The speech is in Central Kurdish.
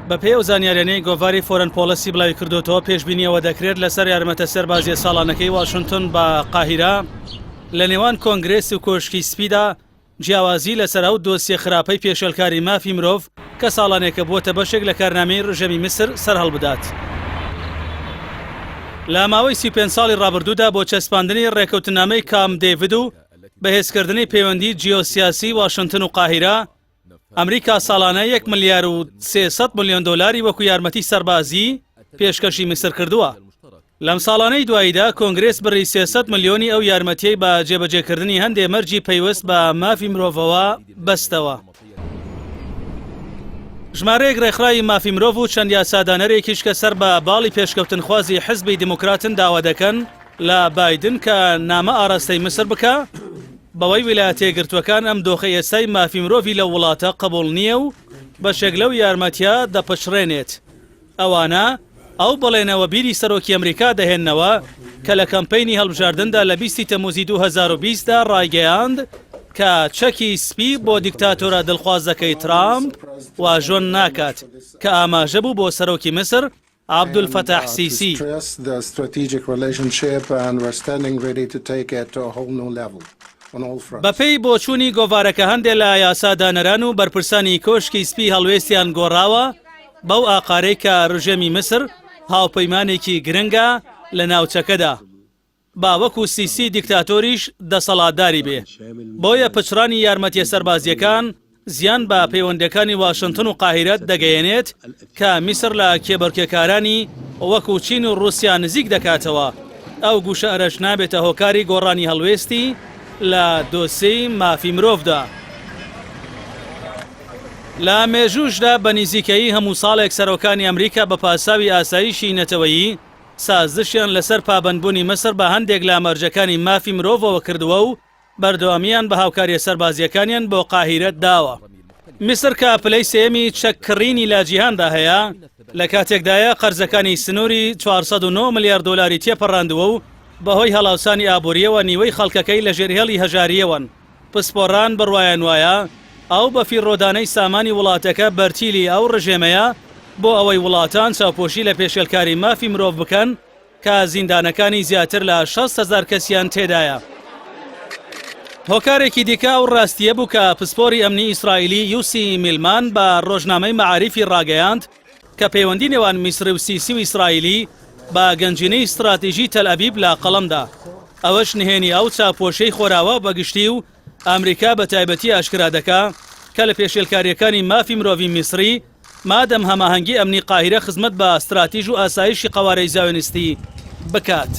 بەپێی ئەو زانیاریانەی گۆڤاری فۆرن پۆڵەسی بڵاویکردۆتەوە، پێشبینی ئەوە دەکرێت لەسەر یارمەتە سەربازییە ساڵانەکەی واشنتن بە قاهیرە لە نێوان کۆنگرێس و کۆشکی سپیدا جیاوازی لەسەر ئەو دۆسیە خراپەی پێشێلکاری مافی مرۆڤ کە ساڵانێکە بووەتە بەشێک لە کارنامەی ڕژێمی میسر سەرهەڵبدات. لە ماوەی 35 ساڵی ڕابردوودا بۆ چەسپاندنی ڕێکەوتنامەی کامپ دەیڤد و بەهێزکردنی پەیوەندی جیۆسیاسی واشنتن و قاهیرە، ئەمریکا ساڵانە یەک ملیار و 300 ملیۆن دۆلاری وەکو یارمەتی سەربازی پێشکەشی میسر کردووە. لەم ساڵانەی دواییدا کۆنگرێس بڕی 300 ملیۆنی ئەو یارمەتیەی بە جێبەجێکردنی هەندێ مەرجی پەیوەست بە مافی مرۆڤەوە بەستەوە. ژمارەیەک ڕێکخراوی مافی مرۆڤ و چەند یاسادانەرێکیش کە سەر بە باڵی پێشکەوتنخوازی حزبی دیموکراتن داوا دەکەن لە بایدن کە نامە ئاراستەی میسر بکا بەوەی ویلایەتە یەکگرتووەکان ئەم دۆخەی ئێستای مافی مرۆڤی لەو وڵاتە قبوڵ نییە و بەشێک لەو یارمەتیە دەپچڕێنێت. ئەوانە ئەو بەڵێنە وەبیری سەرۆکی ئەمریکا دەهێننەوە کە لە کەمپەینی هەڵبژاردندا لە 20 تەموزی 2020 دا ڕایگەیاند کە چەکی سپی بۆ دیکتاتۆرە دڵخوازەکەی ترامپ واژۆن ناکات کە ئاماژە بوو بۆ سەرۆکی میسر عەبدولفەتاح سیسی. بەپێی بۆچوونی گۆڤارەکە هەندێ لە یاسادانەران و بەرپرسانی کۆشکی سپی هەڵوێستیان گۆڕاوە بەو ئاقارەی کە رژێمی میسر هاوپەیمانێکی گرنگە لە ناوچەکەدا. با وەکو سیسی دیکتاتۆریش دەسەڵاتداری بێ. بۆیە پچڕانی یارمەتیە سەربازیەکان زیان بە پەیوەندیەکانی واشنتن و قاهیرە دەگەیەنێت کە میسر لە کێبڕکێکارانی وەکو چین و ڕوسیا نزیک دەکاتەوە. ئەو گوشارەش نابێتە هۆکاری گۆڕانی هەڵوێستی لە دۆسێی مافی مرۆڤدا. لە مێژووشدا بە نیزیکەیی هەموو ساڵێک سەرۆکانی ئەمریکا بە پاساوی ئاسایشی نەتەوەیی سازشیان لەسەر پابەندبوونی میسر بە هەندێک لە مەرجەکانی مافی مرۆڤەوە کردووە و بەردەوامییان بە هاوکارییە سەربازییەکانیان بۆ قاهیرە داوە. میسر کە پلەی سێیەمی چەک کڕینی لە جیهاندا هەیە، لە کاتێکدایە قەرزەکانی سنووری 409 ملیار دۆلاری تێپەڕاندووە و بەهۆی هەڵاوسانی ئابوورییەوە نیوەی خەڵکەکەی لەژێر هێڵی هەژارییەوەن. پسپۆڕان بڕوایان وایە ئەو بەفیڕۆدانەی سامانی وڵاتەکە بەرتیلی ئەو ڕژێمەیە بۆ ئەوەی وڵاتان چاوپۆشی لە پێشێلکاری مافی مرۆڤ بکەن کە زیندانەکانی زیاتر لە 60 هەزار کەسیان تێدایە. هۆکارێکی دیکە ئەو ڕاستییە بوو کە پسپۆری ئەمنی ئیسرائیلی یوسی میلمان بە ڕۆژنامەی مەعاریفی ڕاگەیاند کە پەیوەندی نێوان میسری و سیسی و ئیسرائیلی بە گەنجینەی ستراتیژی تەلئەبیب لە قەڵەمدا. ئەوەش نهێنی ئەو چاپۆشەی خۆراوا بە گشتی و ئامریکا بە تایبەتی ئاشکرا دەکا کە لە پێشێلکارییەکانی مافی مرۆڤی میسری مادەم هەماهەنگی ئەمنی قاهیرە خزمەت بە ستراتیژ و ئاسایشی قەوارەی زایۆنیستی بکات.